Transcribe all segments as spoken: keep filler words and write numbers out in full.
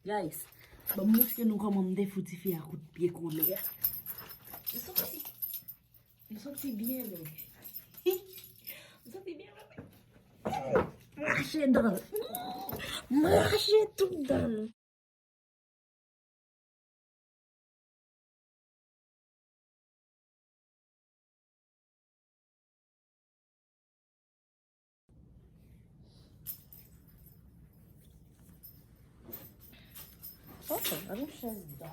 Guys, ban m montre nou kòman m te fout tifi a kout pye kole a. M santi, m santi byen lwen. M santi byen lwen. M rache dan l. M rache tout dan l. Ok, ann chèz ba.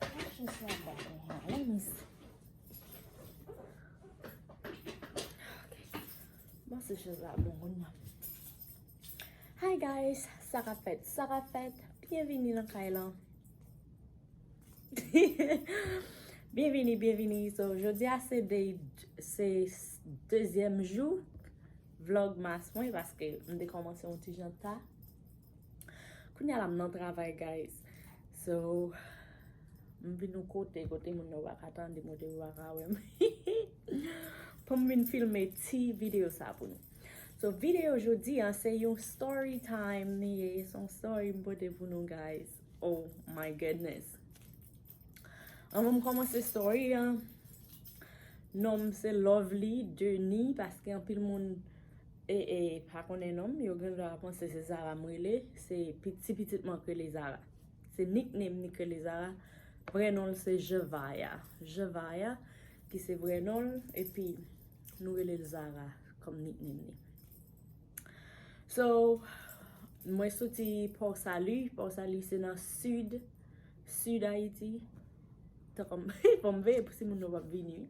Ann chèz la ba. Let me see. Ok. Bon, se chèz la bon kounye a. Hi guys, sa k ap fèt? Sa k ap fèt? Byenvini nan kay lan. Byenvini, byenvini. So, jodi a se day, se dezyèm jou vlogmas mwen paske m te kòmanse yon ti jan ta. Kounye a la m nan travay, guys. So, m vin yon kote, kote moun nan pa ka tande mwen, te pa ka wè m. Pou m vin filme ti videyo sa pou nou. So, videyo jodi a, se yon story time li ye. Se yon story m pote pou nou, guys. Oh my goodness. Anvan m kòmanse story an, non m se Lovely Denis, paske anpil moun e, e, pa konnen non m, yo gen dwa panse se Zara m rele, se pi-, ti pitit mwen k rele Zara. Se nickname ni k rele Zara. Vrè non l se Jevaya. Jevaya, ki se vrè non l, epi nou rele l Zara kòm nickname ni. So, mwen soti Port Salut. Port Salut se nan sid, sid Ayiti. Tankou m, fò m veye pou si moun yo p ap vini.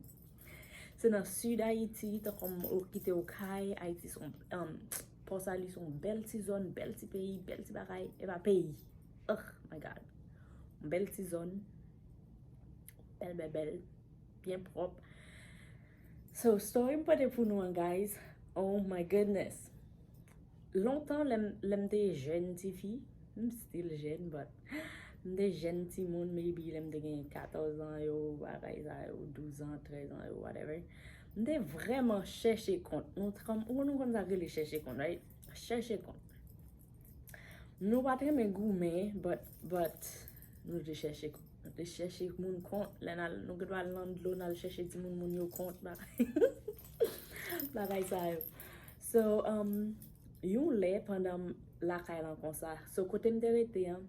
Se nan sid Ayiti, tankou m o-, kite Okay, Ayiti se yon, um, Port Salut se yon bèl ti zòn, bèl ti peyi, bèl ti bagay. E pa peyi. Oh my God. Yon bèl ti zòn. Bèl, bèl, bèl. Byen pwòp. So, story m pote pou nou an, guys. Oh my goodness. Lontan, lè m, lè m te jèn tifi, m still jèn, but m te jèn timoun, maybe lè m te gen katòz an yo, bagay sa yo, douz an, trèz an yo, whatever. M te vrèman chèche kont. Nou, ou konn sa k rele chèche kont, right? Chèche kont. Nou pa t renmen goumen, but, but nou te chèche, nou te chèche moun kont. Lè n al, nou gen dwa al nan dlo, n al chèche timoun moun yo kont, bagay, bagay sa yo. So, um, yon lè, pandan m lakay lan konsa, so, kote m te rete an,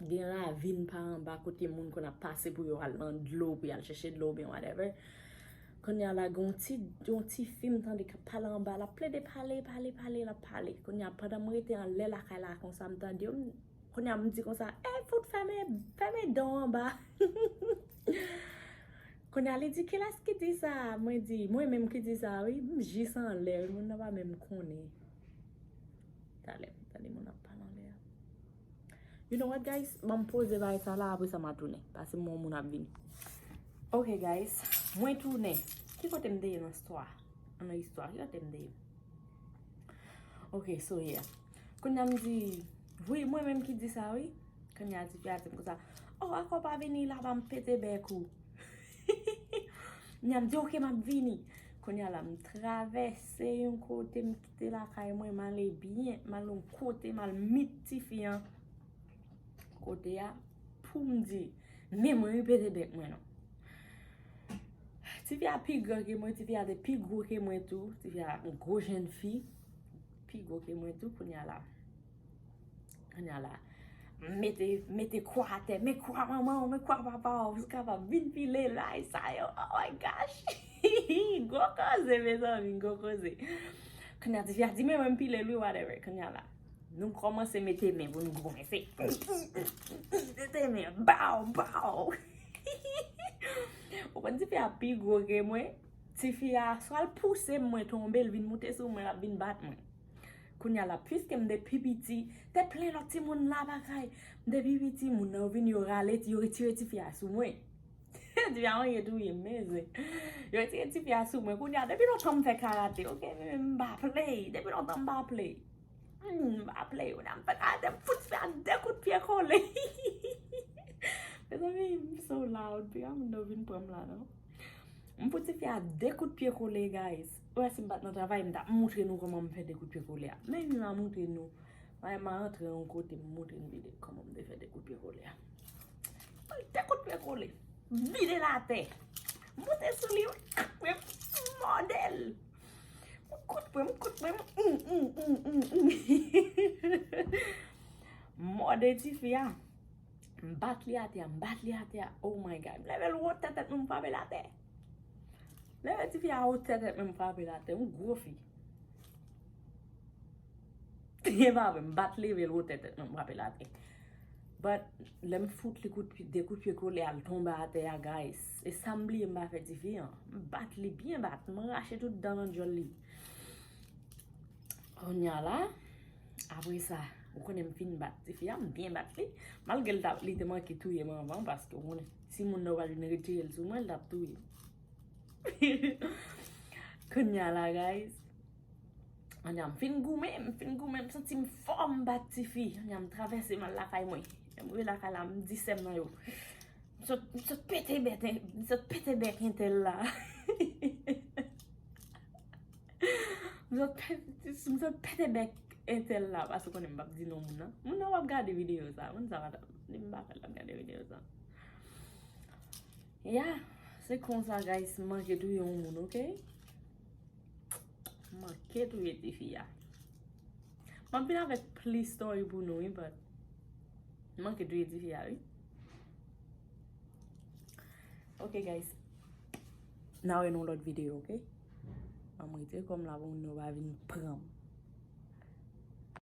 gen ravin pa anba kote moun konn ap pase pou yo al nan dlo, pou y al chèche dlo, oubyen whatever. Kounye a la, gen yon ti, yon ti fi m tande k ap pale anba, l ap plede pale, pale, pale, l ap pale. Kounye a, pandan m rete anlè lakay la konsa, m tande yo, m, kounye a, m di konsa, "Ey, fout, fèmen, fèmen dan w anba." Kounye a, li di, "Kilès ki di sa?" Mwen di, "Mwen menm ki di sa, wi." M jis anlè, wi, moun nan pa menm konnen. Talè, tande moun ap pale anlè a. You know what, guys? Ban m poze bagay sa la, apre sa m a tounen. Paske m wè yon moun ap vini. Ok, guys. Mwen tounen. Ki kote m te ye nan istwa? Nan istwa, ki kote m te ye? Ok, so yeah. Kounye a m di, "Wi, mwen menm ki di sa, wi." Kounye a, tifi a di m konsa, "Oh, ankò pa vini la, ba m pete bèk ou." Kounye a m di, "Ok, m ap vini." Kounye a la, m travèse yon kote, m kite lakay mwen, m ale byen, m al yon kote, m al meet tifi an. Kote a, pou m di, men mwen wi pete bèk mwen non. Tifi a pi gran ke mwen, tifi a te pi gwo ke mwen tou, tifi a yon gwo jèn fi, pi gwo ke mwen tou, kounye a la. Kounye a la, mete, mete kwa atè, men kwa manman w, men kwa papa w, ou kapab vin pile lay sa yo. Oh my gosh! Gwo koze, mezanmi, gwo koze. Kounye a, tifi a di, "Men mwen m pile l wi, whatever." Kounye a la, nou kòmanse mete men pou nou kòmanse. Mete men, baw, baw. Ou konn tifi a pi gwo ke mwen, tifi a, swa l pouse m, mwen tonbe, l vin moute sou mwen, l ap vin bat mwen. Kounye a la, piske m te pi piti, te plen lòt timoun la bagay. M te pi piti, moun nan yo vin, yo rale, yo retire tifi a sou mwen. Tifi a manke touye m, men se. Yo retire tifi a sou mwen. Kounye a, depi lontan m fè karate, ok, men m pa play. Depi lontan m pa play. Hmm, m pa play. Kounye a, m fè karate, m fout tifi a de kout pye kole. Mezanmi, m so loud. Piga moun nan vin pran m la, non? M fout tifi a de kout pye kole, guys. Ou wè si m pa t nan travay, m t ap moutre nou kòman m fè de kout pye kole a. Men m a moutre nou Ay, m a antre yon kote, m montre n vide kòman m te fè de kout pye kole a. Mwen te kout pye kole. Vide l atè. Monte sou li, m kout pye, m mòde l. M kout pye, m kout pye, m, mm, mm, mm, mm, mm. M mòde tifi a. M bat li atè a, m bat li atè a. Oh my God. M leve l wotè tèt mwen, m frape l atè. Leve tifi a wotè tèt mwen, m frape l atè. Yon gwo fi. E pa vre, m bat leve l wotè tèt mwen, m frape l atè. But, lè m fout li kout pye, de kout pye kole a, l tonbe atè a, guys. E sa m bliye m pa fè tifi an. M bat li byen bat, m rache tout dan nan dyòl li. Kounye a la, apre sa, ou konnen m fin bat tifi a, m byen bat li. Malgre l ta, li te manke touye m anvan, paske ou konnen, si moun nan pa t vin retire l sou mwen, l t ap touye m. Kounye a la, guys, kounye a m fin goumen, m fin goumen, m santi m fò, m bat tifi. Kounye a m travèse m al lakay mwen. Lè m rive lakay la, m di sè m nan yo. M sot, m sot pete bèk, m sot pete bèk entèl la. M sot pe-, m sot pete bèk entèl la, paske konnen m p ap di non moun nan. Moun nan w ap gade videyo sa, moun sa pa t ap, li m pa kwè l ap gade videyo sa. Ya, se konsa, guys, m manke touye yon moun, oke? M manke touye tifi a. M ap vin avèk plis story pou nou, wi, but m manke touye tifi a, wi. Ok, guys. N a wè nan lòt videyo, ok? Ban m retire kò m la pou moun yo pa vin pran m.